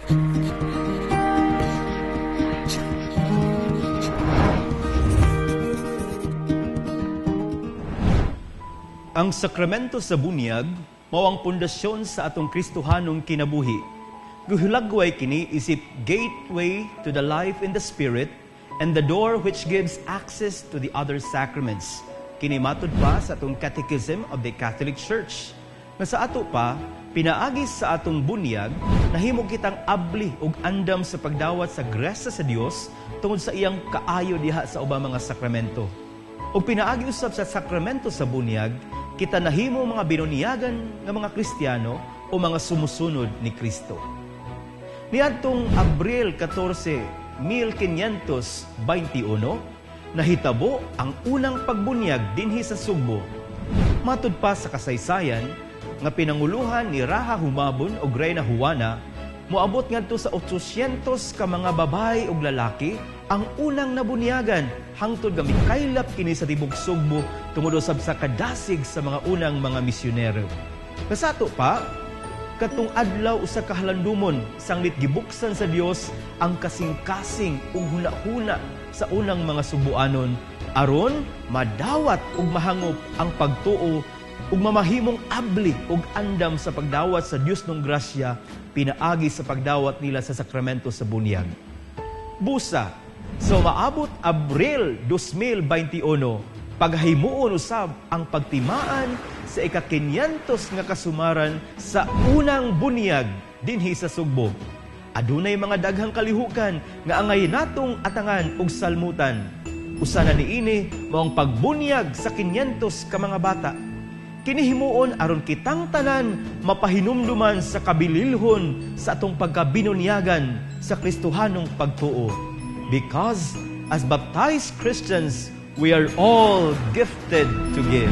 Ang sakramento sa bunyag mao ang pundasyon sa atong Kristohanong kinabuhi. Gihulagway kini isip gateway to the life in the Spirit and the door which gives access to the other sacraments. Kini matud pa sa atong Catechism of the Catholic Church. Nga sa ato pa, pinaagi sa atong bunyag, nahimo kitang abli ug andam sa pagdawat sa grasya sa Dios tungod sa iyang kaayo diha sa ubang mga sakramento. Ug pinaagi usab sa sakramento sa bunyag, kita nahimo mga binunyagan nga mga Kristiyano o mga sumusunod ni Kristo. Niadtong Abril 14, 1521, nahitabo ang unang pagbunyag dinhi sa Sugbo. Matud pa sa kasaysayan nga pinanguluhan ni Raha Humabon ug Reyna Juana, moabot ngadto sa 800 ka mga babae ug lalaki ang unang nabunyagan hangtod nga mikaylap kini sa tibok Sugbo tungod usab sa kadasig sa mga unang mga misyonero. Kasato pa, katong adlaw usa ka halandumon sanglit gibuksan sa Dios ang kasing-kasing ug hunahuna sa unang mga Sugboanon aron madawat ug mahangop ang pagtuo ug mamahimong abli ug andam sa pagdawat sa Dios ng grasya pinaagi sa pagdawat nila sa sakramento sa bunyag. Busa, so maabot Abril 2021, paghimuon usab ang pagtimaan sa ika-500 nga kasumaran sa unang bunyag dinhi sa Sugbo. Adunay mga daghang kalihukan nga angay natong atangan ug salmutan. Usa na niini mao ang pagbunyag sa 500 ka mga bata. Kini himuon aron kitang tanan mapahinumduman sa kabililhon sa atong pagkabinunyagan sa Kristohanong pagtuo. Because as baptized Christians, we are all gifted to give.